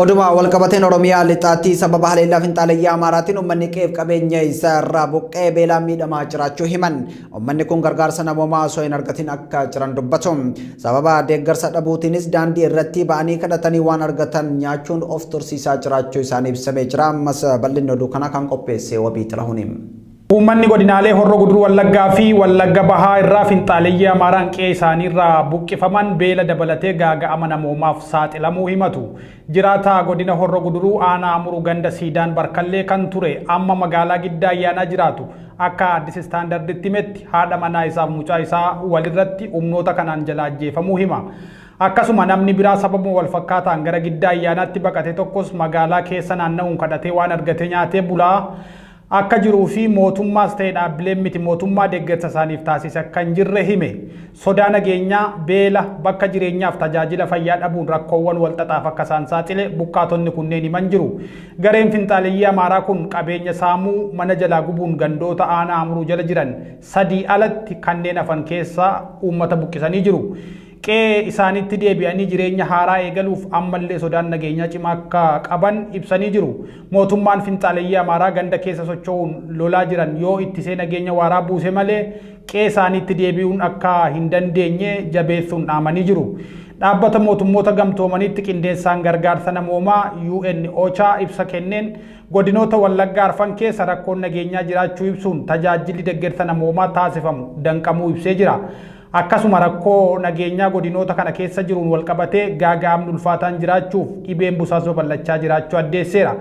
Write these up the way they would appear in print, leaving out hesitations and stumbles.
Oduma walqabateen Oromiyaa lixaatti sababa haleellaa finxaaleyyii Amaaraatiin uummanni qe'eef qabeenya isaa irraa buqqee beelaan miidhamaa jiraachuu himan. Uummanni kun gargaarsa namoomaa osoo hin argatin akka jiran dubbatu. Sababa deeggarsa dhabuutiinis daandii irratti ba'anii kadhatanii waan argatan nyaachuun of tursiisaa jiraachuu isaanii ibsamee jira. Ammas bal'inni oduu kanaa kan qopheesse Wabii Xilahuuni. Uummanni godinaalee Horroo Guduruu Wallaggaa fi Wallagga Bahaa irraa finxaaleyyii Amaaraan qe'ee isaanii irraa buqqifaman beela dabalatee gaaga'ama namoomaaf saaxilamuu himatu. Jiraataa godina Horroo Guduruu aanaa Amuruu ganda Siidaan Barkallee kan ture amma magaalaa Giddaa Ayyaanaa jiraatu akka Addis Standarditti himetti haadha manaa isaaf mucaa isaa walirratti humnoota kanaan jala ajjeefamuu hima. Akkasuma namni biraa sababuma walfakkaataan gara Giddaa Ayyaanaatti baqate tokkos magaalaa keessa naanna'uun kadhatee waan argate nyaatee bulaa akka jiruu fi mootummaas ta'e dhaabbileen miti mootummaa deeggarsa isaaniif taasise akka hin jirre hime. Sodaa nageenyaa, beela, bakka jireenyaaf tajaajila fayyaa dhabuun rakkoowwan walxaxaaf akka isaan saaxile buqqaatonni kunneen himan jiru. Gareen finxaaleyyii Amaaraa kun qabeenya saamuu, mana jalaa gubuun gandoota aanaa Amuruu jala jiran 3 alatti kanneen hafan keessaa uummata buqqisanii jiru. Qe'ee isaaniitti deebi'anii jireenya haaraa eegaluuf ammallee sodaan nageenyaa cimaa akka qaban ibsanii jiru. Mootummaan finxaaleyyii Amaaraa ganda keessa socho'uun lolaa jiran yoo ittisee nageenya waaraa buuse malee qe'ee isaaniitti deebi'uun akka hin dandeenye jabeessuun dhaamanii jiru. Dhaabbata mootummoota gamtoomaniitti qindeessaan gargaarsa namoomaa UN OCHA ibsa kenneen godinoota Wallaggaa arfan keessa rakkoon nageenyaa jiraachuu ibsuun tajaajilli deeggarsa namoomaa taasifamu danqamuu ibsee jira. Akkasuma rakkoo nageenyaa godinoota kana keessa jiruun walqabatee gaaga'amni ulfaataan jiraachuuf dhibeen busaas babal'achaa jiraachuu addeesseera.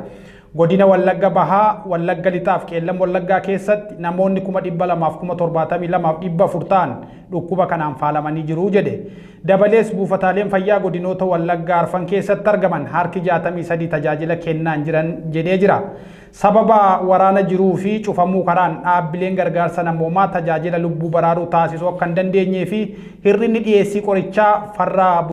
Godina Wallagga Bahaa, Wallagga Lixaaf Qeellam Wallaggaa keessatti namoonni 272,400 ta'an dhukkuba kanaan faalamanii jiru jedhe. Dabalees buufataaleen fayyaa godinoota Wallaggaa arfan keessatti argaman harki 63 tajaajila kennaan jiran jedhee jira. Sababa waraana jiruu fi cufamuu karaan dhaabbileen gargaarsa namoomaa tajaajila lubbuu baraaruu taasisuu akka hin dandeenyee fi hir'inni dhiyeessii qorichaa farra